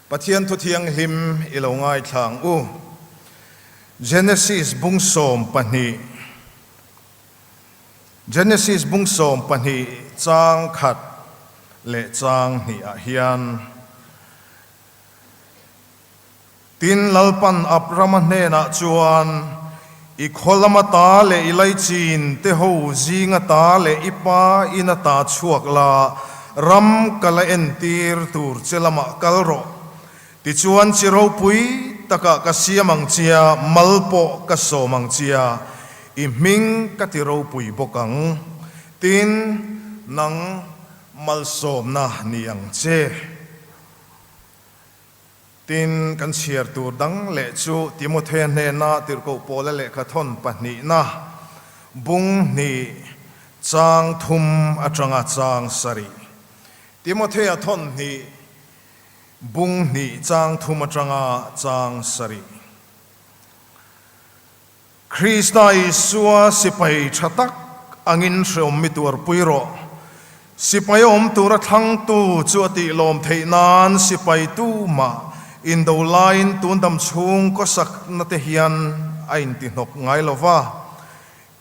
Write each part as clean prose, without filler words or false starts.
Pathian thu thianghlim i lo ngaithla ang u. Genesis bung 12 Genesis bung 12 chang khat leh chang hnih ah hian Tin, Lalpan Abrama hnenah chuan, I khaw lama ta leh i laichin te ho zinga ta leh i pa ina ta chhuak la, ram ka la entir tur che lamah kal rawh. Tichuan chi ropui takah ka siam ang chia, mal pawh ka sawm ang chia, i hming ka ti ropui bawk ang. Tin, nang malsawmna ni ang che. Tin, kan chhiar tur dang leh chu Timothea hnena Tirhkoh Paula lehkha thawn pahnihna, bung hnih, chang thum atanga chang sarih. Timothea thawn hnih, bung hnih, chang thum atanga chang sarih. Krista Isua sipai tha tak angin hreawm mi tuarpui rawh. Sipai awm tura thlangtu chu a tih lawm theih nan sipai tumah indo laiin tun dam chhung kawsakna te hian a intihnawk ngai lo va.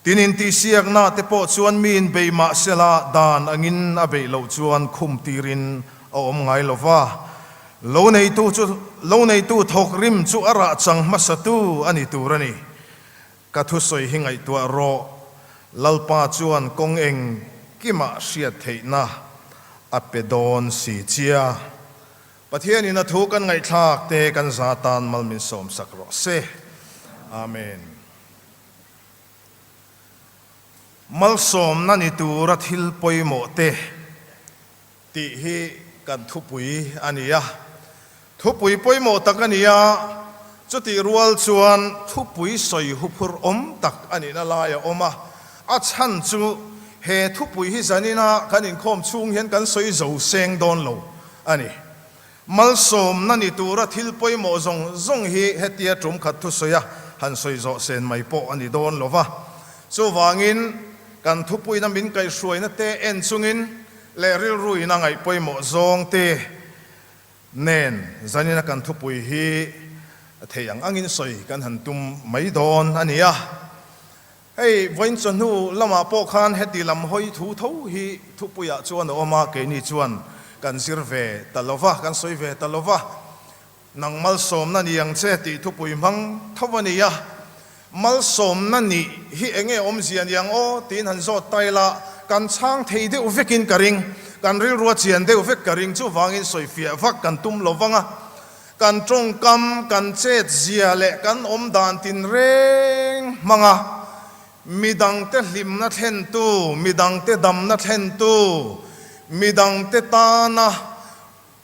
Tin intihsiakna te pawh chuan mi inbei mah sela dan angin a beih loh chuan khum tirin a awm ngai lo va. Lo neitu chu lo neitu thawk rim chu a rah chang hmasatu a ni tur a ni. Ka thusawi hi ngaihtuah rawh, Lalpa chuan kawng eng kimah hriat theihna a pe dawn si chia. Pathianin a thu kan ngaihthlak te kan za tan mal min sawmsak rawh se. Amen. Malsawmna ni tura thil pawimawh te. Tih hi kan thupui a ni a. Thupui pawimawh tak a ni a, chutih rual chuan thupui sawi huphurh awm tak a nihna lai a awm a. A chhan chu he thupui hi zanina kan inkhawm chhung hian kan sawi zo seng dawn lo a ni. Malsawmna ni tura thil pawimawh zawng zawng hi hetia tum khat thusawi a han sawi zawh sen mai pawh a ni dawn lo va. Chuvangin kan thupuina min kaihhruaina te en chungin leh rilruin a ngaih pawimawh zawng te nen zanina kan thupui hi thei ang angin sawi kan han tum mai dawn a ni a. Hei vawiin chawhnu lamah pawh khan heti lam hawi thu tho hi thupuiah chuan a awm a, keini chuan kan zir ve ta lo va, kan sawi ve ta lo va. Nang malsawmna ni ang che tih thupui hmang tho a ni a, malsawmna nih hi eng nge awmzia ni ang aw tiin han zawt ta ila, kan chhang thei deuh vekin ka ring, kan rilrua chian deuh vek ka ring, chuvangin sawifiah vak kan tum lo vang a, kan tawngkam, kan chetzia leh kan awm dan tinreng hmang a, midangte hlimna thlentu, midangte damna thlentu, midangte tana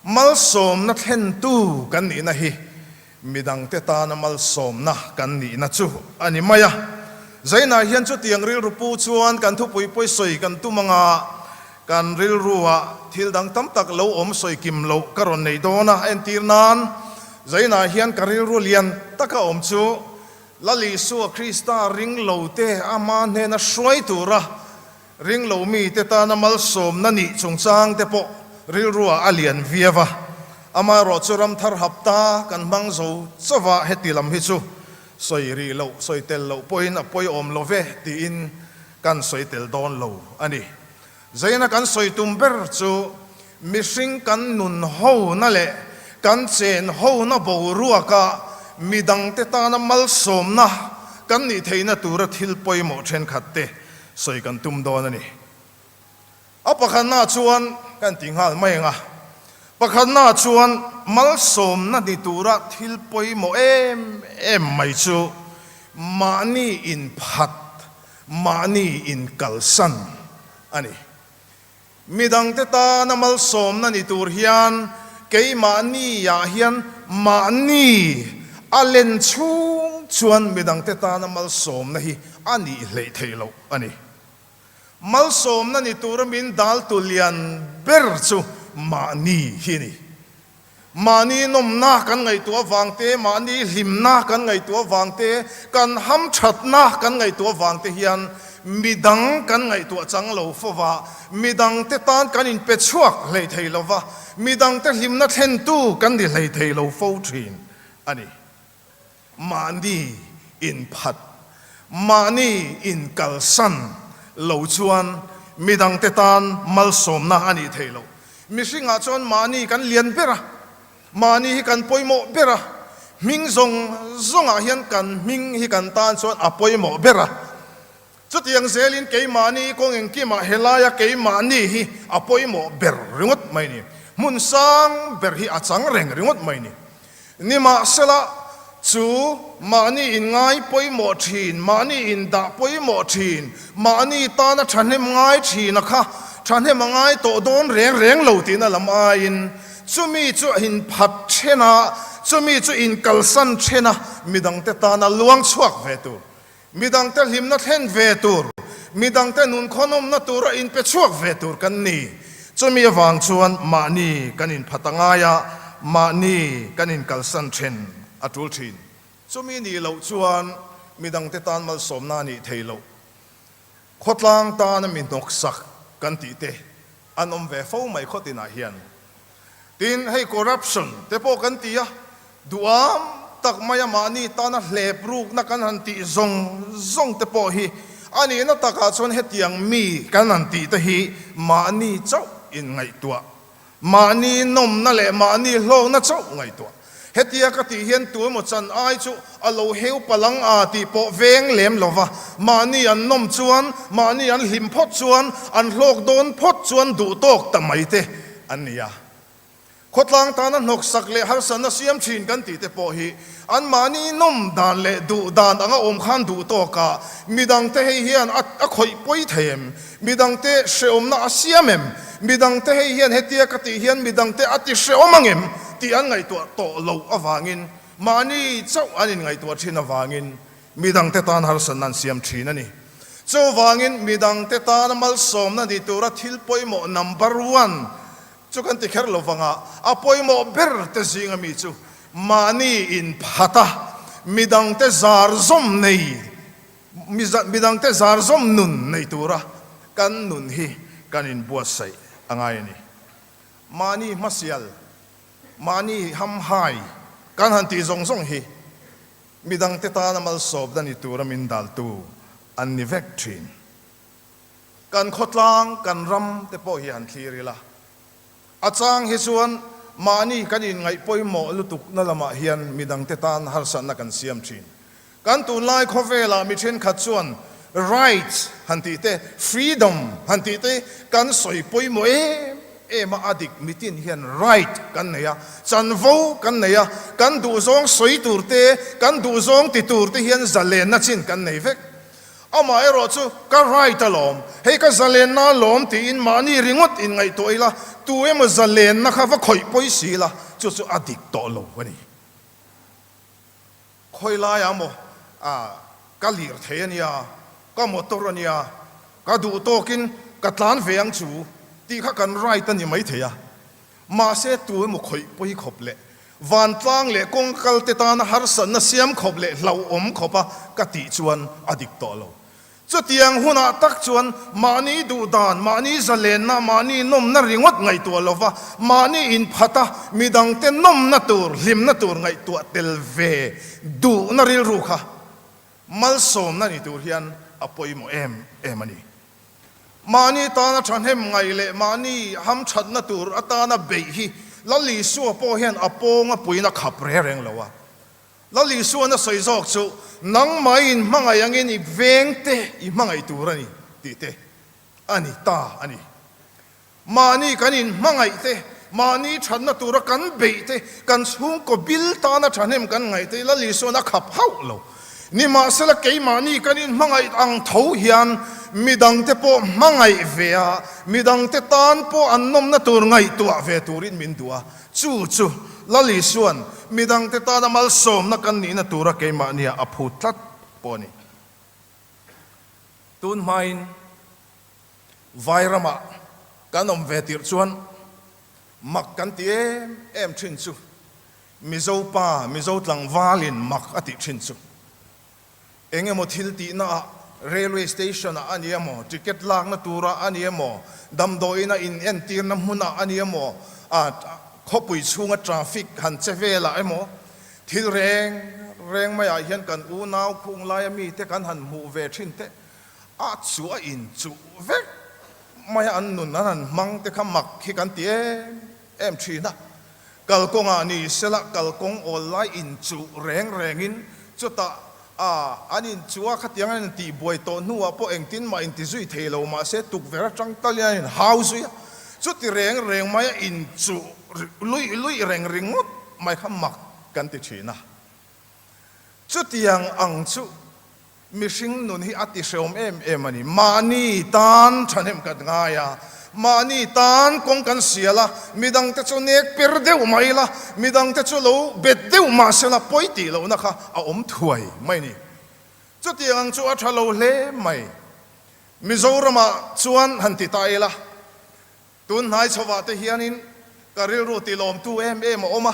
Malsawmna thlentu kan nihna hi midangte tana malsawmna kan nihna chu a ni mai a. Zainah hian chutiang rilru pu chuan kan thupui pawisawi kan tum anga kan rilruah thil dang tam tak lo awm sawi kim loh ka rawn nei dawn a. Entir nan, Zainah hian ka rilru lian taka awm chu Lal Isua Krista ring lote ama hnena hruai tura Ringlo mite tana malsawmna nih chungchang te pawh rilruah a lian viau a, amaherawh chu ramthar hapta kan hmang zo chauh a, heti lam hi chu sawi rih loh, sawi tel loh pawhin a pawiawm lo ve tiin kan sawi tel dawn lo a ni. Zaina kan sawi tum ber chu mihring kan nun hona leh kan chen hona boruaka midangte tana malsawmna kan nih theihna tura thil pawimawh thenkhat te Sawi kan tum dawn a ni. A pakhatna chuan kan ti nghal mai ang a, pakhatna chuan malsawmna ni tura thil pawimawh em em mai chu mahni inphat, mahni inkalsan a ni. Midangte tana malsawmna ni tur hian keimahniah hian mahni a len chhung chuan midangte tana malsawmna hi a nih hleih theih loh a ni. Malsawmna ni tura min daltu lian ber chu mahni hi a ni. Mahni nawmna kan ngaihtuah avang te, mahni hlimna kan ngaihtuah avang te, kan hamthatna kan ngaihtuah avang te hian midang kan ngaihtuah chang lo fo va, midangte tan kan inpe chhuak hlei thei lo va, midangte hlimna thlentu kan ni hlei thei lo fo thin a ni. Mahni inphat, mahni inkalsan lo chuan midangte tan malsawmna a nih theih loh. Mihringah chuan mahni kan lian ber a, mahni hi kan pawimawh ber a, hming zawng zawngah hian kan hming hi kan tan chuan a pawimawh ber a. Chutiang zelin keimahni kawng engkimah helaia keimahni hi a pawimawh ber ringawt mai ni. Hmun sang ber hi a chang reng ringawt mai ni. Nimahsela, chu mahni in ngai pawimawh thin, mahni in dah pawimawh thin, mahni tana thahnem ngai thina kha thahnem a ngai tawh dawn reng reng lo tihna lam aiin chumi chu a inphat then a, chumi chu inkalsan then a, midangte tana luang chhuak ve tur. Midangte hlimna thlen ve tur, midangte nunkhawhnawmna tura inpe chhuak ve tur kan ni. Chumi avang chuan mahni kan inphat a ngai a, mahni kan inkalsan then a tul thin. Chumi nih loh chuan midangte tan malsawmna a nih thei loh. Khawtlang tana mi hnawksak kan tih te an awm ve fo mai khawtinah hian. Tin, hei corruption te pawh kan ti a, duham tak maia mahni tana hlep rukna kan han tih zawng zawng te pawh hi a nihna takah chuan hetiang mi kan han tih te hi mahni chauh inngaihtuah, mahni nawmna leh mahni hlawkna chauh ngaihtuah. Hetia ka tih hian tu emaw chan ai chu a lo heu palang a tih pawh veng lem lo va, mahni an nawm chuan, mahni an hlim phawt chuan, an hlawk dawn phawt chuan duh tawk ta mai te an ni a. Khawtlang tana hnawksak leh harsatna siam thin kan tih te pawh hi an mahni nawm dan leh duh dan anga awm khan duh tawkah midangte hei hian a a khawih pawi thei em? Midangte hrehawmna a siam em? Midangte hei hian hetia ka tih hian midangte a ti hrehawm ang em? tih an ngaihtuah tawh loh avangin, mahni chauh an inngaihtuah thin avangin midangte tan harsatna an siam thin a ni. Chuvangin midangte tana malsawmna ni tura thil pawimawh number one chu kan ti kher lo vanga, a pawimawh ber te zinga mi chu mahni inphat a, midangte zar zawm nei Midangte zar zawm nun nei tura kan nun hi kan inbuatsaih a ngai a ni. Mahni hmasial, mahni hamhai kan han tih zawng zawng hi midangte tana malsawmna ni tura min daltu an ni vek thin. Kan khawtlang, kan ram te pawh hi han thlir ila. A chang hi chuan mahni kan inngaih pawimawh lutukna lamah hian midangte tan harsatna kan siam thin. Kan tunlai khawvelah mi thenkhat chuan rights han tih te, freedom han tih te kan sawi pawimawh em em a, a dik mitin hian right kan nei a, chanvo kan nei a, kan duhzawng sawi tur te, kan duhzawng ti tur te hian zalenna chin kan nei vek. Amaherawh chu ka right alawm, hei ka zalenna alawm tiin mahni ringawt in ngaihtuah ila, tu emaw zalenna kha va khawih pawi si ila, chu chu a dik tawh lo a ni. Khawi laiah maw ka lir thei a nia, ka motor a nia, ka duh tawkin ka tlan ve ang chu tih kha kan right a ni maithei a. Mahse tu emaw khawih pawi khawp leh vantlang leh kawng kal te tana harsatna siam khawp leh hlauhawm khawpa ka tih chuan a dik tawh lo. Chutiang hunah tak chuan mahni duhdan, mahni zalenna, mahni nawmna ringawt ngaihtuah lova mahni inphata midangte nawmna tur, hlimna tur ngaihtuah tel ve duhna rilru kha malsawmna ni tur hian a pawimawh em em a ni. Mahni tana thahnem ngaih leh mahni hamthatna tur atana beih hi Lal Isua pawh hian a pawnga puiin a khap reng reng lo a. Lal Isuan a sawi zawk chu, Nangmah in hmangaih angin i vengte i hmangaih tur a ni tih te a ni ta a ni. Mahni kan inhmangaih te, mahni thatna tura kan beih te, kan chhungkaw bil tana thahnem kan ngaih te Lal Isuan a khap hauh lo. Nimahsela keimahni kan inhmangaih ang tho hian midangte pawh hmangaih ve a, midangte tan pawh an nawmna tur ngaihtuah ve turin min duh a. Chu chu Lal Isuan midangte tana malsawmna kan nihna tura keimahnia a phut tlat pawh a ni. Tun hmain. Vai ramah kan awm ve tirh chuan mak kan ti em em thin chu Mizo pa, Mizo tlangvalin mak a tih thin chu eng emaw thil tihna ah Railway station ah a ni emaw, ticket lakna turah a ni emaw, damdawiin a in entirna hmunah a ni emaw, ah khawpui chhunga traffic han che velah emaw, thil reng reng maiah hian kan unau khung laia mite kan han hmuh ve thin te a chu a inchuh vek mai a, an nun an han hmang te kha mak hi kan ti em em thin a. Kalkawngah ni sela kalkawng awl lai inchuh reng rengin chutah a, an inchuh a, khatiang an intihbuai tawh hnuah pawh engtin mah intizui thei lo mahse tukverh atang talin an inhau zui a, chuti reng reng mai a inchuh luih luih reng ringawt mai kha mak kan ti thin a. Chutiang ang chu Mihring nun hi a tihrehawm em em a ni. Mahni tan thahnem kan ngai a, mahni tan kawng kan sial a, midangte chu nek per deuh mai la, midangte chu lo bet deuh mah se la pawi tih lohna kha a awm thuai mai a ni. Chutiang ang chu a tha lo hle mai. Mizoramah chuan han ti ta ila, Tun hnai chhovah te hianin ka rilru tilawmtu em em a awm a,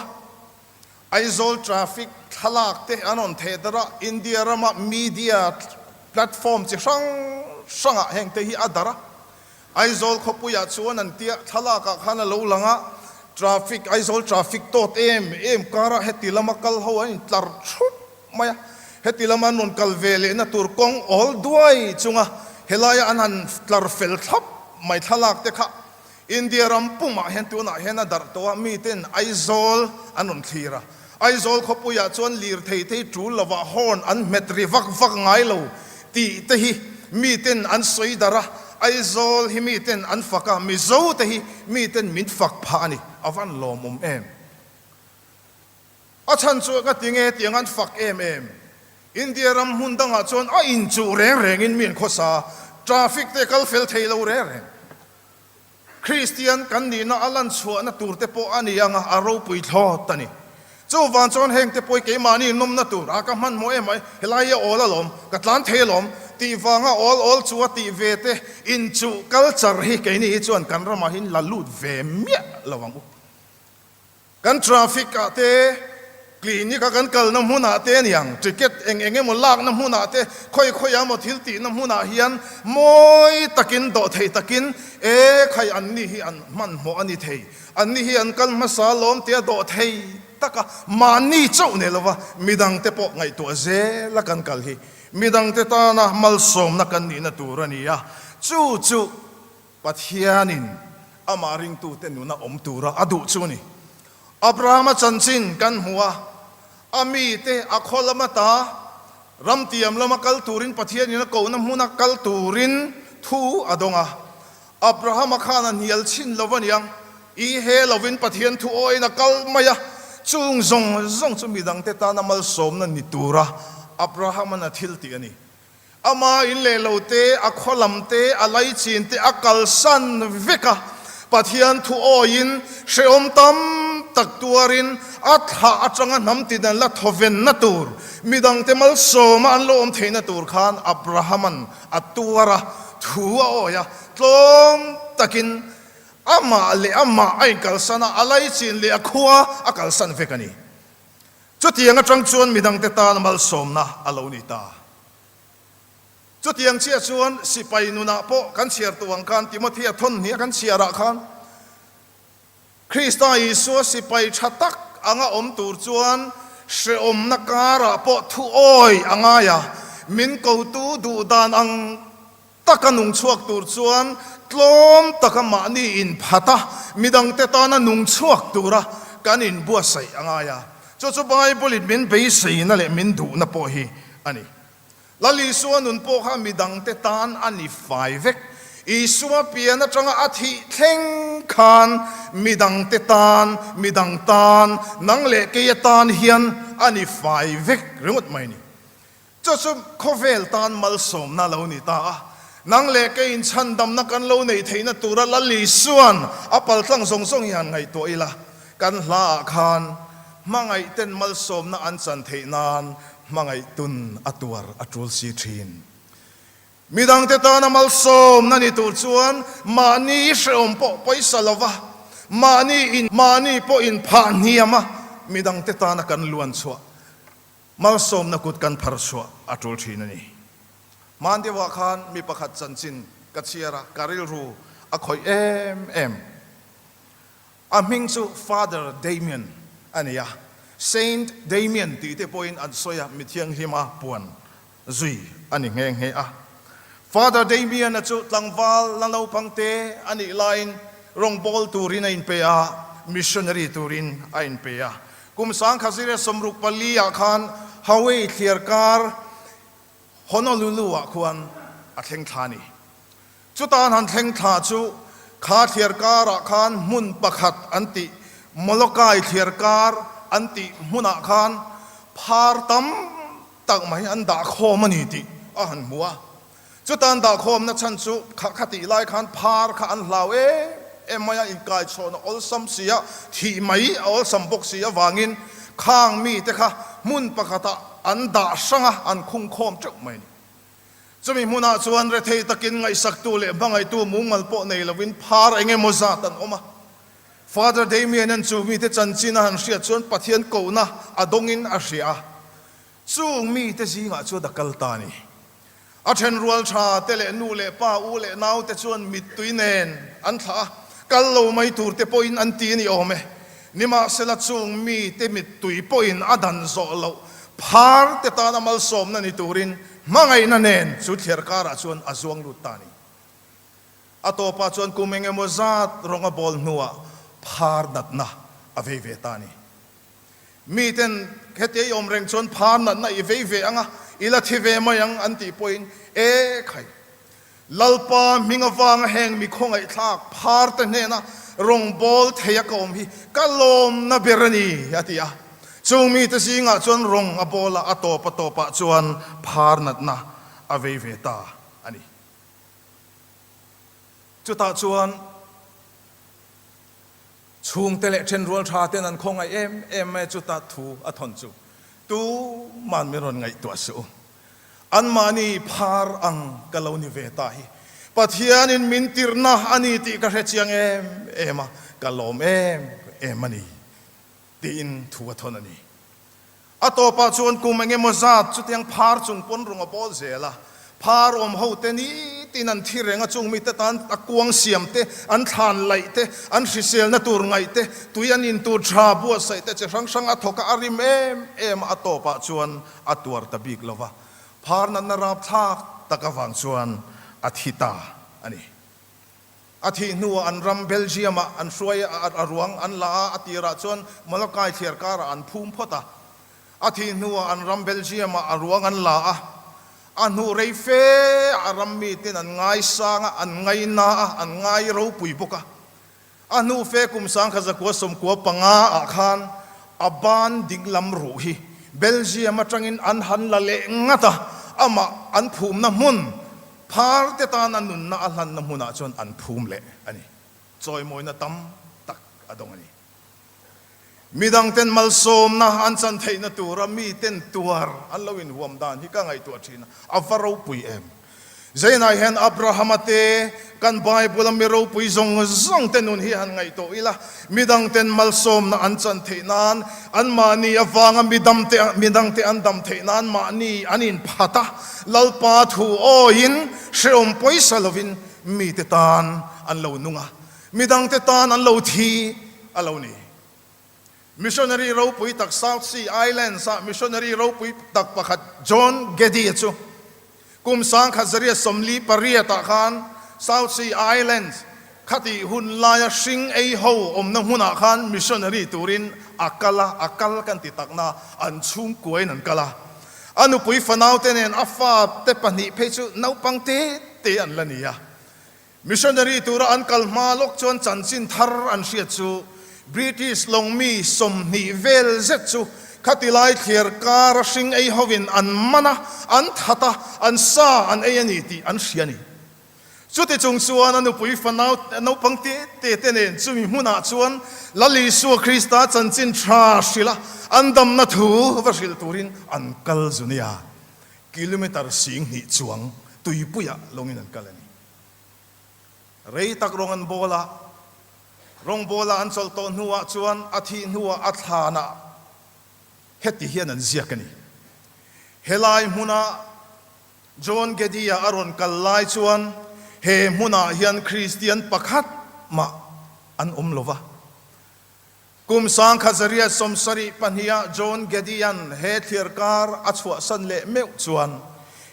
Aizawl traffic thlalak te an rawn theh darh a, India rama media platform chi hrang hrangah heng te hi a darh a. Aizawl khawpuiah chuan an tia thlalakah khan a lo lang a, traffic Aizawl traffic tawt em em karah heti lama kal ho an intlar thup mai a, heti lama an rawn kal ve lehna tur kawng awl duai chunga helaia an han tlar fel thlap mai thlalak te kha India ram pumah hian tunah hian a darh tawh a, miten Aizawl an rawn thlir a, Aizawl khawpuiah chuan lirthei te hi tul lovah horn an hmet ri vak vak ngai lo tih te hi miten an sawi darh a, Aizawl hi miten an fak a, Mizo te hi miten min fak phah a ni, a van lawmawm em. A chhan chu ka ti nge tiang an fak em em. India ram hmun dangah chuan a inchuh reng rengin mi an khawsa, traffic te kal fel thei lo reng reng. Kristian kan nihna a lan chhuahna tur te pawh a ni ang a, a ropui thlawt a ni. Chuvang chuan heng te pawh hi keimahni nawmna tur a ka hmanhmawh em mai, helai hi a awl alawm, ka tlan thei alawm tih vanga awl awl chu a tih ve te inchuh culture hi keini hi chuan kan ramah hian la lut ve miah lo ang u. Kan traffic ah te, clinic a kan kalna hmunah te aniang, ticket eng eng emaw lakna hmunah te, khawi khawi emaw thil tihna hmunah hian mawi takin, dawhthei takin, e khai anni hi an hmanhmawh a ni thei, anni hi an kal hmasa lawm tia dawhthei taka mahni chauh nei lova midangte pawh ngaihtuah zela kan kal hi midangte tana malsawmna kan nihna tur a ni a, chu chu Pathianin amah ringtute nuna awm tura a duh chu a ni. Abrahama chanchin kan hmu a, a mite a khaw lama ta ramtiam lama kal turin Pathianin a kohna hmuna kal turin thu a dawng a. Abrahama khan a hnial chhin lo a niang, i he lovin Pathian thu awiin a kal mai a, chung zawng zawng chu midangte tana malsawmna ni tura Abrahama'n a thil tih a ni. Ama in leh lo te, a khaw lam te, a laichin te a kalsan vek a. Pathian thu awiin hrehawm tam tak tuarin a thlah atanga hnam tin an la thawvenna tur, midangte malsawma an lo awm theihna tur khan Abrahama'n a tuar a, thu a awi a, tlawm takin amah leh amah a inkalsan a, a laichin leh a khua a kalsan vek a ni. Chutiang atang chuan midangte tan malsawmna a lo ni ta. Chutiang chiah chuan sipai nunah pawh kan chhiar tawh ang khan Timothea thawn hnih a kan chhiarah khan Krista Isua sipai tha tak anga awm tur chuan hrehawmna karah pawh thu awi a ngai a, min kotu duh dan ang Taka nung chhuak tur chuan tlawm taka mahni inphat a, midangte tana nung chhuak tura kan inbuatsaih a ngai a. Chu chu Bible-in min beiseina leh min duhna pawh hi a ni. Lal Isua nun pawh kha midangte tan a ni fai vek. Isua pian atanga a thih thleng khan midangte tan, midang tan, nang leh keia tan hian a ni fai vek ringawt mai a ni. Chu chu khawvel tan malsawmna lo ni ta a, nang leh keiin chhandamna kan lo neih theihna tura Lal Isua'n a paltlang zawng zawng hi han ngaihtuah ila, kan hlaah khan hmangaihten malsawmna an chan theih nan hmangaihtun a tuar a tul si thin. Midangte tana malsawmna ni tur chuan mahni hrehawm pawh pawisa lova, mahni in mahni pawh inphah hniam a, midangte tana kan luan chhuah Malsawmna kut kan phar chhuah a tul thin a ni. Hman deuhah khan mi pakhat chanchin ka chhiar a, ka rilru a khawih em em. A hming chu Father Damien a ni a, Saint Damien tih te pawhin an sawi a, mi thianghlima puan zui a ni nghe nghe a. Father Damien-a chu tlangval la naupang te a nih laiin rawngbâwl turin a inpe a, missionary turin a inpe a. Kum 1964 ah khan Hawaii thliarkar Honolulu-ah khuan a thleng thla a ni. Chutan han thleng thla chu kha thliar karah khan hmun pakhat an tih, Molokai thliar kar an tih hmunah khan phar tam tak mai an dah khawm a ni tih a han hmu a. Chutan dah khawmna chhan chu kha kha tih lai khan phar kha an hlau em em mai a, inkaichhawn a awlsam si a, thih mai a awlsam bawk si avangin khang mite kha hmun pakhatah an dah hrang a, an khung khawm teuh mai a ni. Chumi hmunah chuan rethei takin ngaihsaktu leh hmangaihtu mumal pawh nei lovin phar eng emaw zat an awm a. Father Damien-a'n chu mite chanchin a han hriat chuan Pathian kohna a dawngin a hria a, chung mite zingah chuan a kal ta a ni. A thenrual tha te leh nu leh pa, u leh nau te chuan mittui nen an thlah a, kal lo mai tur te pawhin an ti a ni awm e. Nimahsela chung mite mittui pawhin a dan zawh loh phar te tana malsawmna ni turin hmangaihna nen chu thliar karah chuan a zuang lut ta a ni. A tawpah chuan kum eng emaw zat rawng a bawl hnuah phar natna a vei ve ta a ni. Miten hetia i awm reng chuan phar natna i vei ve ang a, i la thi ve mai ang an tih pawhin, E khai! Lalpa hming avanga heng mi khawngaihthlak phar te hnena rawngbawl thei a ka awm hi ka lawmna ber a ni, a ti a. Chung mite zingah chuan rawng a bawl a, a tawp a tawpah chuan phar natna a vei ve ta a ni. Chutah chuan chhungte leh thenrual tha ten an khawngaih em em mai a, chuta thu a thawn chu tuman min rawn ngaihtuah suh u. Anmahni phar ang ka lo ni ve ta hi Pathianin min tirhna a ni tih ka hre chiang em em a, ka lawm em em a ni tiin thu a thawn a ni. A tawpah chuan kum eng emaw zat chutiang phar chung pawn rung a bawl zel a, phar awm ho te nitin an thi reng a, chung mite tan a kuang siam te, an thlan laih te, an hriselna tur ngaih te, tui an in tur tha buatsaih te chi hrang hrang a thawk a, a rim em em a, a tawpah chuan a tuar ta bik lo va, phar natna rapthlak tak avang chuan a thi ta a ni. A thih hnuah an ram Belgium-ah an hruai a, a ruang an la a, a tirah chuan Molokai thliar karah an phum phawt a. A thih hnuah an ram Belgium-ah a ruang an la a, a hnu rei fe ah a ram miten an ngaisang a, an ngaina a, an ngai ropui bawk a. A hnu fe kum 1995 ah khan a ban dinglam ruh hi Belgium atangin an han la leh ngat a, amah an phumna hmun phar te tana nunna a hlanna hmunah chuan an phum leh a ni. Chawimawina tam tak a dawng a ni. Midangten malsawmna an chan theihna tura miten tuar an lo inhuam dan hi ka ngaihtuah thin a, a va ropui em! Zainah hian Abrahama te, kan Bible-a mi ropui zawng zawng te nun hi han ngaihtuah ila, midangten malsawmna an chan theih nan, anmahni avanga midamte midangte an dam theih nan mahni an inphat a, Lalpa thu awiin hrehawm pawisa lovin mite tan an lo nung a, midangte tan an lo thi a lo ni. Missionary ropui tak South Sea Islands-ah missionary ropui tak pakhat John Geddie chu kum 1948 ah khan South Sea Islands khatih hun laia hring ei ho awmna hmunah khan missionary turin a kal a, a kal kan ti takna an chhungkuain an kal a. A nupui fanaute nen a fate pahnih phei chu naupang te te an la ni a. Missionary tura an kal hma lawk chuan chanchin thar an hriat chu British lawng mi 20 vel zet chu khati lai thliar kara hring ei hovin an man a, an that a, an sa an ei a ni tih an hria a ni. Chuti chung chuan a nupui fanau naupang te te te nen chumi hmunah chuan Lal Isua Krista chanchin tha hrilh a, an damna thu va hrilh turin an kal zu nia. Kilometre 2000 chuang tuipuiah lawngin an kal a ni. Rei tak rawng an bawl a, rawngbawla an chawlh tawh hnuah chuan a thih hnuah a thlanah heti hian an ziak a ni. Helai hmuna John Geddie-a a rawn kal lai chuan he hmunah hian Kristian pakhat mah an awm lo va. Kum 1972-ah John Geddie-a'n he thliarkar a chhuahsan leh meuh chuan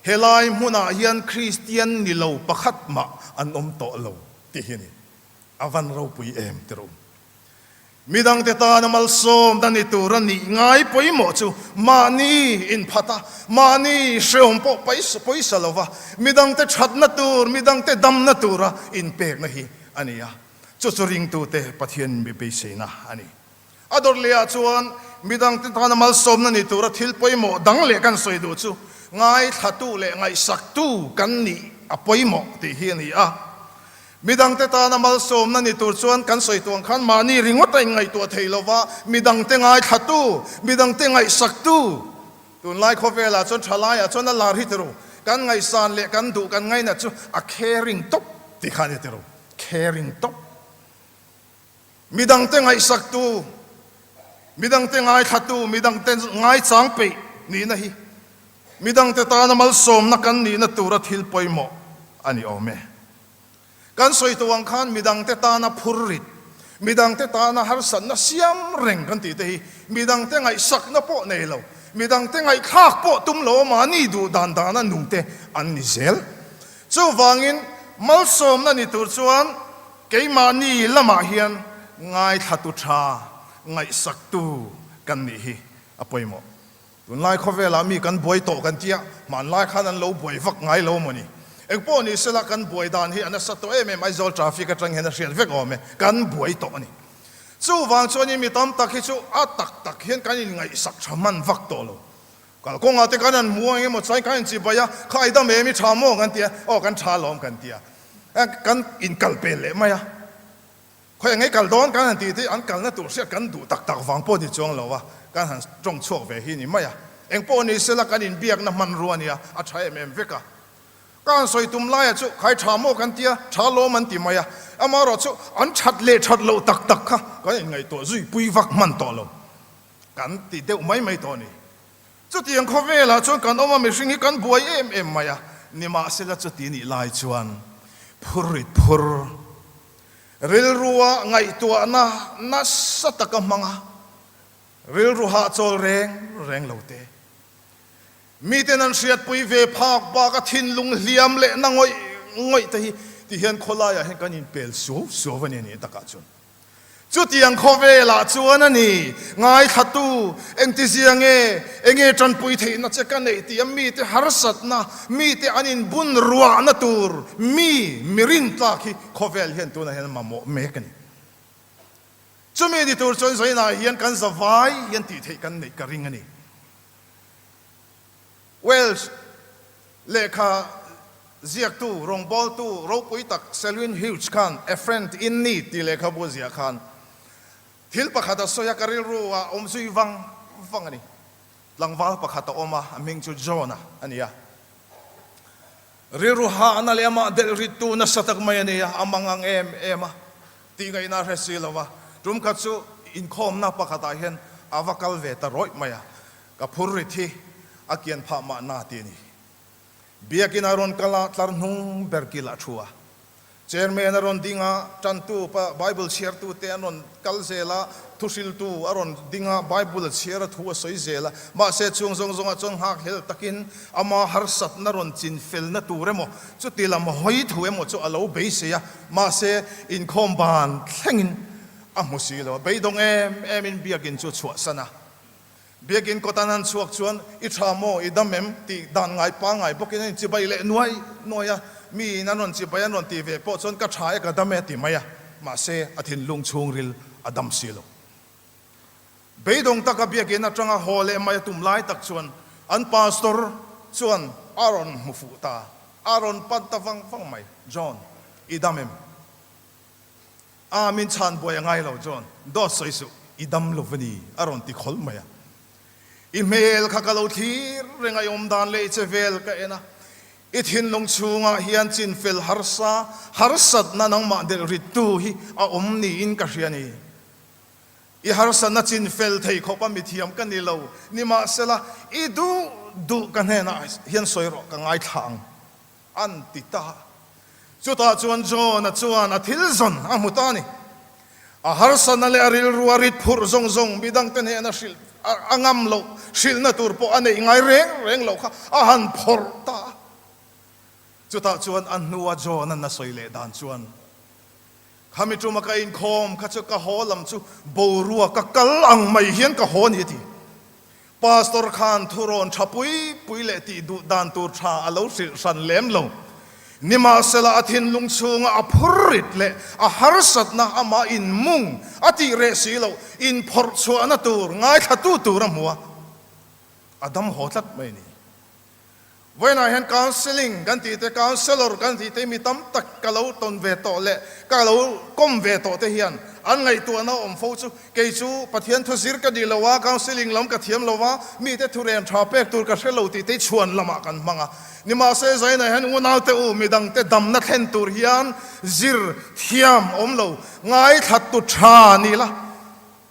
helai hmunah hian Kristian ni lo pakhat mah an awm tawh lo tih hi a ni. A van ropui em ti rawh. Midangte tana malsawmna ni tur a nih ngai pawimawh chu mahni inphat a, mahni hrehawm pawh pawisa lova midangte thatna tur, midangte damna tura inpekna hi a ni a. Chu chu ringtute Pathian mi beiseina a ni. A dawr lehah chuan midangte tana malsawmna ni tura thil pawimawh dang leh kan sawi duh chu ngaithlatu leh ngaihsaktu kan nih a pawimawh tih hi a ni a. Midangte tana malsawmna ni tur chuan kan sawi tuang khan mahni ringawt a inngaihtuah thei lova, midangte ngaithlatu, midangte ngaihsaktu, tunlai khawvelah chuan thalaiah chuan a lar hi ti ru, kan ngaihsan leh kan duh kan ngainat chu a caring tawp tih kha a ni ti ru, caring tawp. Midangte ngaihsaktu, midangte ngaithlatu, midangte ngaichang peih nihna hi midangte tana malsawmna kan nihna tura thil pawimawh a ni awm e. Kan sawi tawh ang khan midangte tana phurrit, midangte tana harsatna siam reng kan tih te hi midangte ngaihsakna pawh nei lo, midangte ngaihthlak pawh tum lo mahni duh dan dana nungte an ni zel. Chuvangin malsawmna ni tur chuan Keimahni lamah hian ngaithlatu tha, ngaihsaktu kan nih hi a pawimawh. Tunlai khawvelah mi kan buai tawh kan tia, hmanlai khan an lo buai vak ngai lo maw ni? Engpawh ni sela kan buai dan hi a nasa tawh em em, Aizawl traffic atang hian a hriat vek awm e, kan buai tawh a ni. Chuvang chuanin mi tam tak hi chu a tak tak hian kan inngaihsak tha hman vak tawh lo. Kal kawngah te kan han hmu a, engemaw chuan kan inchibai a, kha i dam em i tha maw kan ti a, aw kan tha alawm kan ti a, kan inkal pel leh mai a, khawi engei kal dawn kan han tih te an kalna tur hriat kan duh tak tak vang pawh ni chuang lo a, kan han tawng chhuak ve hi ni mai a, eng pawh ni sela kan inbiakna hmanrua a nia, a tha em em vek a. Ka han sawi tum laia chu khai tha maw kan ti a, tha lawm an ti mai a, amaherawhchu an that leh that loh tak tak kha kan inngaihtuah zui pui vak hman tawh lo. Kan ti deuh mai mai tawh a ni. Chutiang khawvelah chuan kan awm a, mihring hi kan buai em em mai a, nimahsela chuti nih lai chuan phurrit phur, rilrua ngaihtuahna nasa taka hmang a, rilru hahchawl reng reng lo te, miten an hriatpui ve phak bak a thinlung hliam leh na ngawih ngawih te hi tihian khawlaiah hian kan inpel suau suau a ni a nih takah chuan. Chutiang khawvelah chuan a ni, ngaithlatu, engtizia nge, enge tanpui theihna che ka neih tih a mite harsatna, mite an inbun ruahna tur mi, mi rintlak hi khawvel hian tunah hian mamawh mek a ni. Chumi ni tur chuan Zainah hian kan zavai hian tih theih kan neih ka ring a ni. Welsh lehkha ziaktu, rawngbawltu ropui tak Selwyn Hughes khan A Friend in Need tih lehkhabu a ziah khan thil pakhat a sawi a, ka rilru a awm zui vang vang a ni. Tlangval pakhat a awm a, a hming chu John-a a ni a. Rilru hahna leh amah delh rittu nasa tak mai a ni a, a mangang em em a, tih ngaihna a hre si lo va. Tum khat chu inkhawmna pakhatah hian a va kal ve ta rawih mai a, Ka phur rit hi a kian phah mahna ti a ni. Biakin a rawn kal a, tlar hnung ber kil a thu a. Chairman a rawn ding a, tantu pa Bible chhiartu te an rawn kal zel a, thuhriltu a rawn ding a, Bible a chhiar a thu a sawi zel a. Mahse chung zawng zawngah chuan nghakhlel takin ama harsatna rawn chin felna tur emaw, chuti lam hawi thu emaw chu a lo beisei a. Mahse inkhawm ban thlengin a hmu si lo a, beidawng em emin biakin chu a chhuahsan a. Biakin kawtan an chhuak chuan, I tha maw, i dam em? tih dan ngai pangngai bawkin an inchibai leh nuai nuai a. Miin an rawn chibai an rawn tih ve pawh chuan ka tha e, ka dam e a ti mai a. Mahse, a thinlung chhungril a dam si lo. Beidawng taka biakin atanga haw leh mai a tum lai tak chuan an pastor chuan a rawn hmu fuh ta, a rawn pan ta vang vang mai, John, i dam em? A min chhan buai a ngai lo John, dawt sawi suh, i dam lo va ni, a rawn ti khawlh mai a. I hmel kha ka lo thlir reng a, i awm dan leh i che vel ka en a, i thinlung chhungah hian chin fel harsa, harsatna nangmah delh rittu hi a awm niin ka hria ni. I harsatna chin fel thei khawpa mithiam ka ni lo, nimahsela i duh. duh ka hnenah hian sawi rawh, ka ngaithla ang, an ti ta. Chutah chuan John-a chuan a thil zawn a hmu ta a ni. A harsatna leh a rilru a rit phurh zawng zawng midangte hnena hrilh a ngam loh, hrilhna tur pawh a neih ngai reng reng loh kha a han phawrh ta a. Chutah chuan a hnua John-a'n a sawi leh dan chuan, Khami tuma ka inkhawm kha chu ka haw lam chu boruak ka kal ang mai hian ka haw a ni a ti. Pastor khan thurawn tha pui pui leh tih duh dan tur tha a lo hrilh hran lem lo. Nimahsela a thinlung chhunga a phur rit leh a harsatna amah inmung a tih reh si loh inphawrh chhuahna tur ngaithlatu tur a hmu a, a dam haw tlat mai a ni. Vawiinah hian counselling kan tih te, counsellor kan tih te mi tam tak ka lo tawn ve tawh leh ka lo kawm ve tawh te hian an ngaihtuahna awm fo chu kei chu Pathian thu zir ka nih lo a, counselling lam ka thiam lo a, mite thu rem tha pek tur ka hre lo tih te chhuan lamah kan hmang a. Nimahse Zainah hian unaute u midangte damna thlen tur hian zir thiam awm lo, ngaithlattu tha ni la,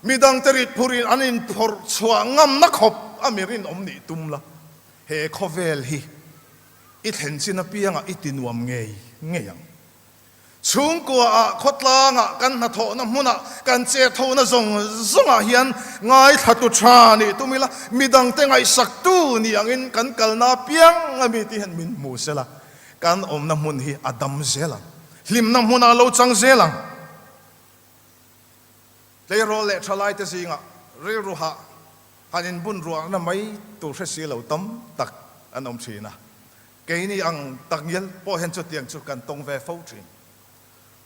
midangte rit phurin an inphawrh chhuah ngamna khawp a mi rinawm nih tum la. He khawvel hi i thlen chin apiangah i ti nuam ngei ngei ang. Chhungkuaah, khawtlangah, kan hnathawhna hmunah, kan chet hona zawng zawngah hian ngaithlatu tha nih tum ila, midangte ngaihsaktu ni angin kan kalna apiang a mi te hian min hmu sela, kan awmna hmun hi a dam zel ang, hlimna hmunah a lo chang zel ang. Tleirawl leh thalaite zingah rilru hah Han inbun ruahna mai tur hre si lo tam tak an awm thin a, keini ang takngial pawh hian chutiang chu kan tawng ve fo thin.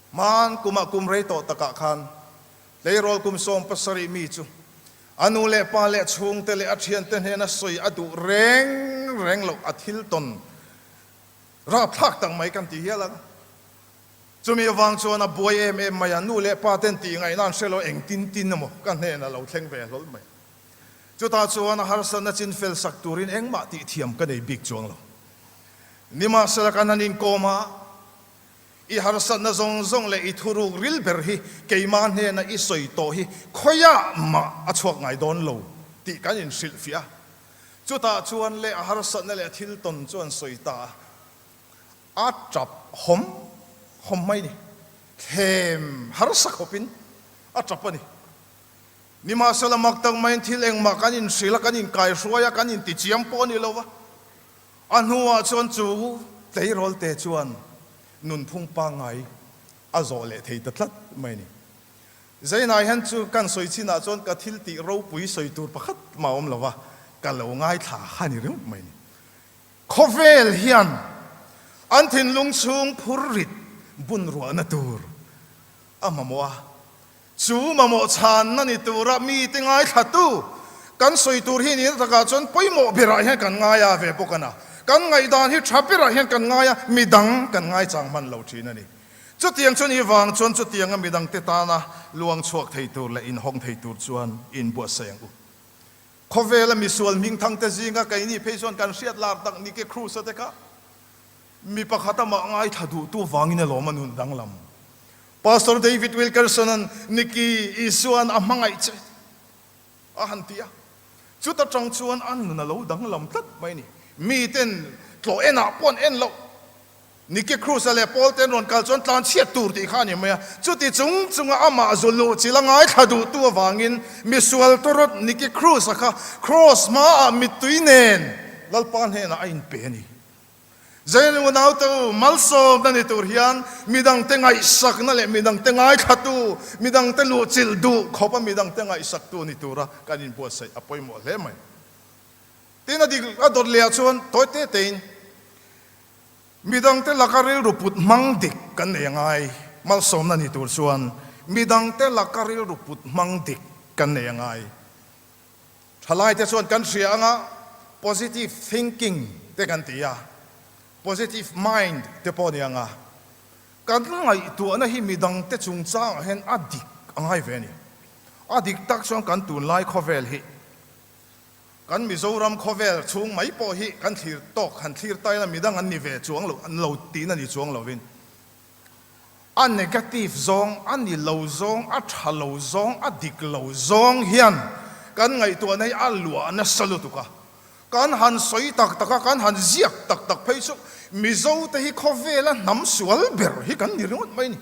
Hman kumah kum rei tawh takah khan tleirawl kum 70 mi chu a nu leh pa leh chhungte leh a thiante hnena sawi a duh reng reng loh a thil tawn rapthlak tak mai kan ti hial ang. Chumi avang chuan a buai em em mai a, nu leh pa ten tih ngaihna an hre lo, engtin tin emaw ka hnenah lo thleng ve hlawl mai. Chutah chuan a harsatna chin fel sak turin engmah tih thiam ka nei bik chuang lo. Nimahsela kan han inkawm a, i harsatna zawng zawng leh i thuruk ril ber hi keimah hnena i sawi tawh hi khawiah mah a chhuak ngai dawn lo tih kan inhrilhfiah a. Chutah chuan leh a harsatna leh a thil tawn chu an sawi ta a. A tap hawm hawm mai ni. Thlem harsa khawpin a tap a ni. Nimahsela mak tak maiin thil engmah kan inhrilh a, kan inkaihruai a, kan intichiam pawh a ni lo va. A hnuah chuan chu tleirawlte chuan nunphung pangngai a zawh leh thei ta tlat mai a ni. Zainah hian chu kan sawi chinah chuan ka thil tih ropui sawi tur pakhat mah a awm lo va, ka lo ngaithla kha a ni ringawt mai a ni. Khawvel hian an thinlung chhung phur rit bun ruahna tur a mamawh a, chu mamawh chhanna ni tura mite ngaithlatu kan sawi tur hi nihna takah chuan pawimawh berah hian kan ngai a ve bawk a na. Kan ngaihdan hi tha berah hian kan ngai a, midang kan ngaichang hman lo thin a ni. Chutiang chu ni vang chuan chutianga midangte tana luang chhuak thei tur leh inhawng thei tur chuan inbuatsaih ang u. Khawvela misual hmingthangte zinga keini phei chuan kan hriat lar tak Nicky Cruz-a te kha mi pakhat amah ngaithla duhtu vangin a lawm a nun danglam. Pastor David Wilkerson-a'n Nicky, Isua'n a hmangaih che a han ti a, chuta tang chuan a nun a lo danglam tlat mai a ni. Miten tlawh enah pawh an en loh. Nicky Cruz-a leh Paul te an rawn kal chuan tlan chhiat tur tih kha a ni mai a. Chuti chung chunga amah zu luh chil a ngaithla duhtu avangin misual tawrawt Nicky Cruz-a kha Cross hmaah mittui nen Lalpa hnenah a inpe a ni. Zain unaute u, malsawmna ni tur hian midangte ngaihsakna leh midangte ngaithlatu, midangte luhchilh duh khawpa midangte ngaihsaktu ni tura kan inbuatsaih a pawimawh hle mai. Tin, a dik a dawt lehah chuan tawi te tein, Midangte laka rilru put hmang dik kan nei a ngai. Malsawmna ni tur chuan midangte laka rilru put hmang dik kan nei a ngai. Thalaite chuan kan hria anga positive thinking te kan ti a, positive mind te pawh a ni anga kan ngaihtuahna hi midangte chungchangah hian a dik a ngai ve a ni. A dik tak chuan kan tunlai khawvel hi Kan Mizoram khawvel chhung mai pawh hi kan thlir tawk, han thlir ta ila midang an ni ve chuang lo, an lo tihna ni chuang lovin a negative zawng, a ni lo zawng, a tha lo zawng, a dik lo zawng hian kan ngaihtuahna hi a luah nasa lutuk a. Kan han sawi tak tak a, kan han ziak tak tak phei chu Mizote hi khawvela hnam sual ber hi kan ni ringawt mai a ni.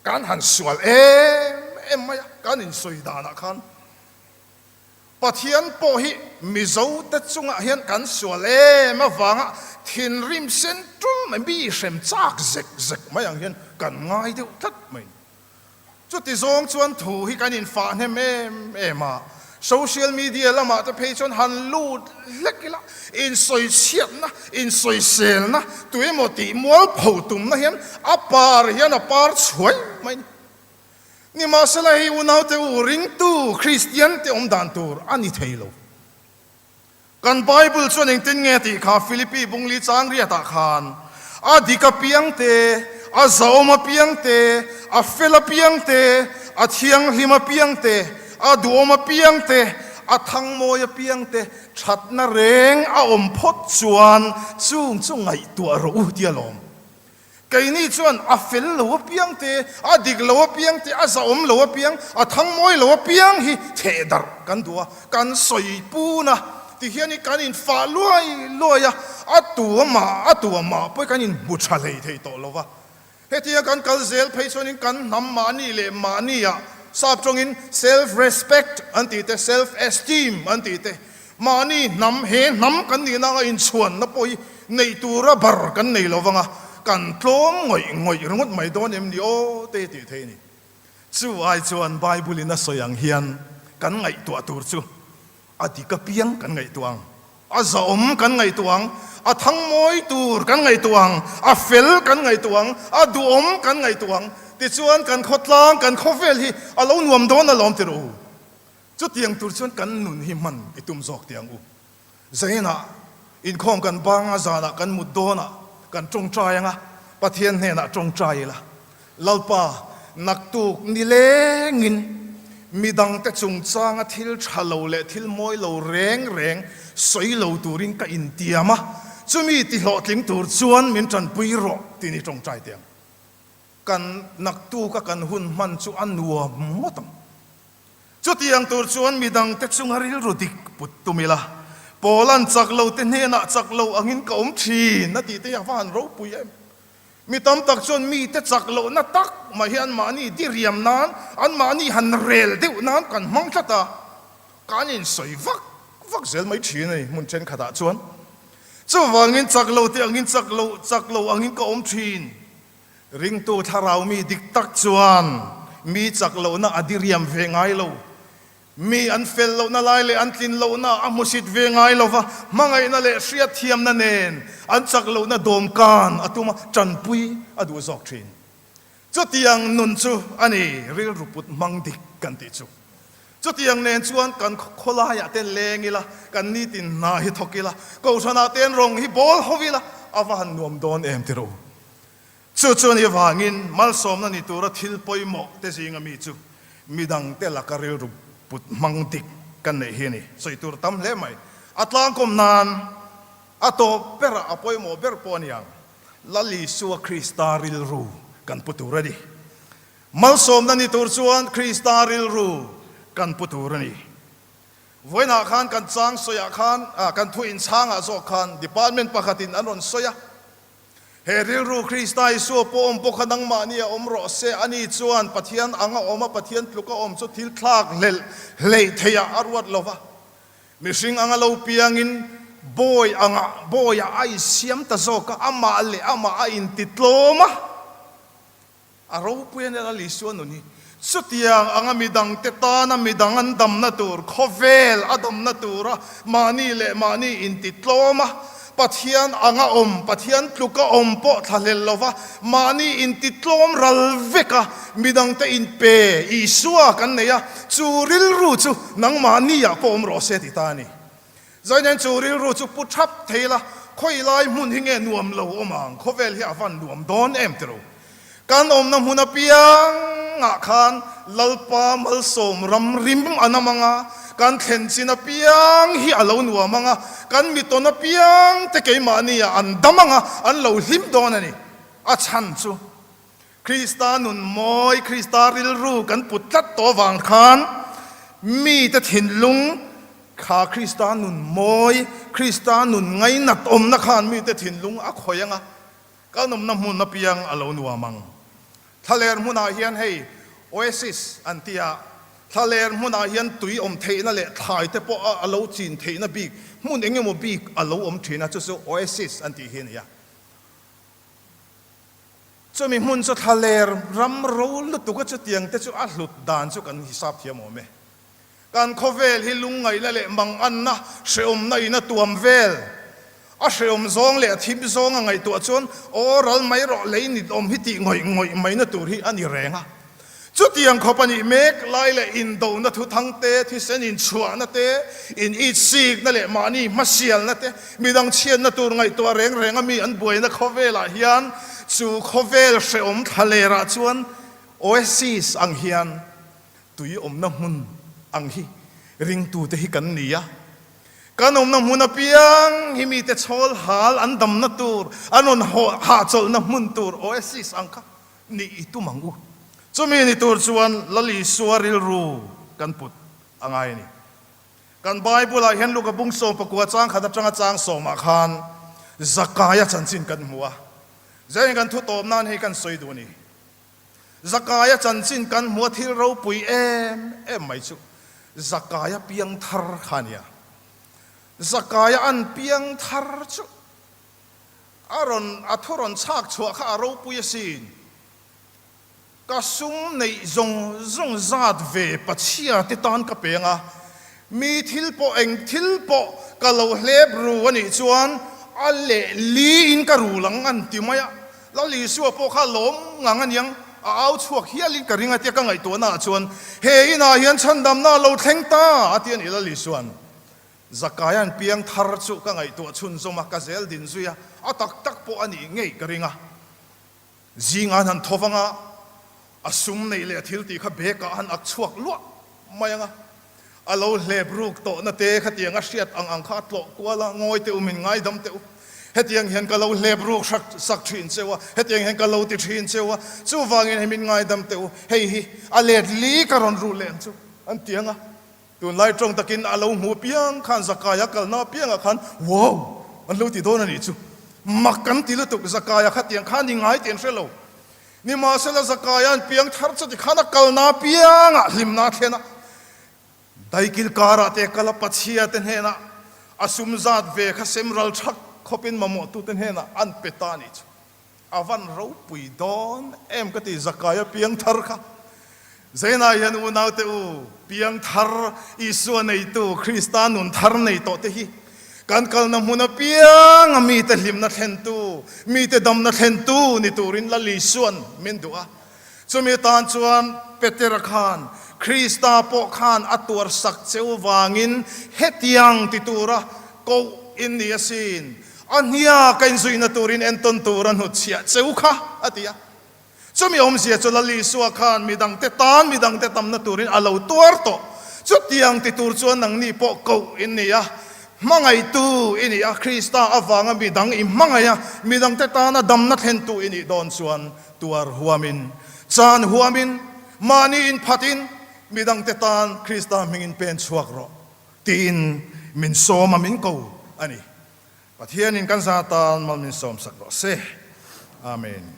Kan han sual em em mai a, kan insawi danah khan Pathian pawh hi Mizote chungah hian kan sual em avanga thinrim sen tul mai, mi hrem chak zek zek mai ang hian kan ngai deuh tlat mai a ni. Chuti zawng chuan thu hi kan infah hnem em em a, social media lamah te phei chuan han lut hlek ila, insawichhiatna, insawiselna, tuemaw tih mualpho tumna hian a par hian a par chhuai mai a ni. Nimahsela hei unaute u ringtu Kristian te awm dan tur a ni thei lo. Kan Bible chuan engtin nge tih kha Philippi bungli chang riatah khan a dik apiang te, a zahawm apiang te, a fel apiang te, a thianghlim apiang te, a duhawm apiang te, a thangmawi apiang te thatna reng a awm phawt chuan chung chu ngaihtuah rawh u tia lawm. Keini chuan a fel lo apiang te, a dik lo apiang te, a zahawm lo apiang, a thangmawi lo apiang hi theh darh kan duh a, kan sawi pun a, tihian i kan infah luai luai a, a tu amah a tu amah pawh kan inhmu tha hlei thei tawh lo va. Hetia kan kal zel phei chuanin kan hnam mahni leh mahniah sap tawngin self respect an tih te, self esteem an tih te, Mahni hnam, he hnam kan nihna anga inchhuanna pawh hi neih tura bar kan nei lo vang a, kan tlawm ngawih ngawih ringawt mai dawn em ni aw te tih theih a ni. Chu ai chuan Bible-in a sawi ang hian kan ngaihtuah tur chu a dik apiang kan ngaihtuah ang, a zahawm kan ngaihtuah ang, a thangmawi tur kan ngaihtuah ang, a fel kan ngaihtuah ang, a duhawm kan ngaihtuah ang, tichuan kan khawtlang, kan khawvel hi a lo nuam dawn alawm ti rawh u. Chutiang tur chuan kan nun hi hman i tum zawk teh ang u. Zainah inkhawm kan bang a, zanah kan mut dawnah kan tawngtai ang a, Pathian hnenah tawngtai ila, Lalpa, naktuk nilengin midangte chungchanga thil tha lo leh thil mawi lo reng reng sawi lo turin ka intiam a, chumi tihlawhtling tur chuan min tanpui rawh tih ni tawngtai teh ang. Kan naktuka kan hun hman chu a nuam ngawt ang. Chutiang tur chuan midangte chunga rilru dik put tum ila, Paula'n chak lo te hnenah chak lo angin ka awm thin a tih te hi a va han ropui em? Mi tam tak chuan mite chak lohna tak mah hi anmahni diriam nan, anmahni han rel deuh nan kan hmang tlat a, kan insawi vak vak zel mai thin a ni hmun thenkhatah chuan. Chuvangin chak lo te angin chak lo, chak lo angin ka awm thin. Ringtu thlarau mi dik tak chuan mi chak lohna a diriam ve ngai lo. Mi an fel lohna lai leh an tlin lohna a hmusit ve ngai lo va, hmangaihna leh hriatthiamna nen an chak lohna dawmkan a tum a, tanpui a duh zawk thin. Chutiang nun chu a ni rilru put hmang dik kan tih chu. Chutiang nen chuan kan khawlaiah te leng ila, kan nitin hna hi thawk ila, kohhranah ten rawng hi bawl ho ila, a va han nuam dawn em ti rawh u. Chu chuan i vangin malsawmna ni tura thil pawimawh te zinga mi chu midangte laka rilru put hmang dik kan neih hi a ni. Sawi tur tam hle mai. A tlangkawm nan a tawp berah a pawimawh ber pawh a ni ang. Lal Isua Krista rilru kan pu tur a ni. Malsawmna ni tur chuan Krista rilru kan pu tur a ni. Vawiinah khan kan chang sawiah khan, kan thu inchhangah zawk khan department pakhatin an rawn sawi a. He rilru Krista Isua pawh awm pawh kha nangmahni a awm rawh se, ani chuan Pathian anga awm a, Pathian tluka awm chu thil thlak hlelh hleih theihah a ruat lo va. Mihring anga lo piangin bawi anga bawiah a insiam ta zawk a, amah leh amah a intitlawm a. A ropui a nia Lal Isua nun hi. Chutiang anga midangte tana midang an damna tur, khawvel a damna tura mahni leh mahni intitlawm a, Pathian anga awm, Pathian tluka awm pawh thlahlel lova mahni intitlawm ral vek a, midangte inpe Isua kan nei a, chu rilru chu nangmahniah pawh awm rawh se ti ta a ni. Zainen chu rilru chu pu thap thei la, khawi lai hmun hi nge nuam lo awm ang, khawvel hi a van nuam dawn em tiro. Kan awmna hmun apiangah khan Lalpa malsawm ram rim a nam ang a, kan thlen chin apiang hi a lo nuam ang a, kan mitawn apiang te keimahni ah an dam ang a, an lo hlim dawn a ni. A chhan chu Krista nun mawi, Krista rilru kan put tlat tawh avang khan mite thinlung. Kha Krista nun mawi, Krista nun ngainat awmna khan mite thinlung a khawih ang a, kan awmna hmun apiang a lo nuam ang. Thlaler hmunah hian hei oasis an ti a, thlaler hmunah hian tui awm theihna leh thlai te pawh a lo chin theihna bik hmun eng emaw bik a lo awm thin a, chu chu oasis an tih hi a ni a. Chumi hmun chu thlaler ram ro lutuk a chutiang te chu a hlut dan chu kan hisap thiam awm e. Kan khawvel hi lungngaihna leh manganna hrehawmna in a tuam vel. A hrehawm zawng leh a thim zawng a ngaihtuah chuan aw ral mai rawh lei nit awm hi tih ngawih ngawih maina tur hi a ni reng a. Chutiang khawp a nih mek lai leh indona thuthang te, thisen inchhuahna te, in itsikna leh mahni hmasialna te, midang chhiatna tur ngaihtuah reng reng a mi an buaina khawvelah hian chu khawvel hrehawm thlalerah chuan oasis ang hian Tui awmna hmun ang hi ringtute hi kan ni a. Kan awmna hmun apiang hi mite chhawl hal an damna tur, an rawn hahchawlhna hmun tur oasis ang kha nih i tum ang u. Chumi ni tur chuan Lal Isua rilru kan put a ngai a ni. Kan Bible-ah hian Luka bung 19 chang khat atanga chang sawmah khan Zakaia chanchin kan hmu a. Zaiin kan thutawp nan hei kan sawi duh a ni. Zakaia chanchin kan hmu a thil ropui em em mai chu Zakaia piang thar kha a nia. Zakaia an piang thar chu a rawn a thu rawn chhak chhuah kha a ropui asin. Ka sum neih zawng zawng zat ve Pachhia te tan ka peng a, Mi thil pawh eng thil pawh ka lo hlep ru a nih chuan a leh li in ka rul ang an ti mai a. Lal Isua pawh kha lawm ngang a niang, a au chhuak hial in ka ring a tia ka ngaihtuahna ah chuan he inah hian chhandamna a lo thleng ta a ti a ni Lal Isua'n. Zakaia'n piang thar chu ka ngaihtuah chhunzawm a, ka zel din zui a, a tak tak pawh a nih ngei ka ring a. Zinga an han tho vang a, a sum neih leh a thil tih kha bag ah a han ak chhuak luah mai ang a, a lo hlep ruk tawhna te khatiang a hriat ang ang kha a tlawh kual a, ngawi teh u min ngaidam teh u, hetiang hian ka lo hlep ruk hrak sak thin cheu a, hetiang hian ka lo ti thin cheu a, chuvangin hei min ngaidam teh u, hei hi a let li ka rawn ruh leh ang chu an ti ang a. Tunlai tawng takin a lo hmu piang khan Zakaia kalna piangah khan wow! an lo ti dawn a nih chu. Mak kan ti lutuk, Zakaia kha tiang khan i ngai tih an hre lo. Nimahsela Zakaia an piang thar chuti khan a kalna piangah hlimna a thlen a, daikil karah te kal a Pachhia te hnenah a sum zat ve kha sem ral thak khawpin mamawhtute hnenah an pe ta a nih chu. A van ropui dawn em ka ti Zakaia piang thar kha. Zainah hian unaute u, piang thar Isua neitu Krista nun thar nei tawh te hi kan kalna hmun apianga mite hlimna thlentu, mite damna thlentu ni turin Lal Isua'n min duh a. Chumi tan chuan Petera khan Krista pawh khan a tuar sak cheu vangin hetiang ti tura koh in ni asin, a hnia ka inzuina turin entawn tur a hnutchhiah cheu kha, a ti a. Chumi awmzia chu Lal Isua khan midangte tan midangte tamna turin a lo tuar tawh. Chutiang ti tur chuan nangni pawh koh in ni a, hmangaihtu i ni a, Krista avanga midang i hmangaih a, midangte tana damna thlentu i nih dawn chuan Tuar huamin, chan huamin, mahni inphatin midangte tan Krista hmingin pen chhuak rawh tiin min sawm a, min ko a ni. Pathianin kan za tan mal min sawmsak rawh se. Amen.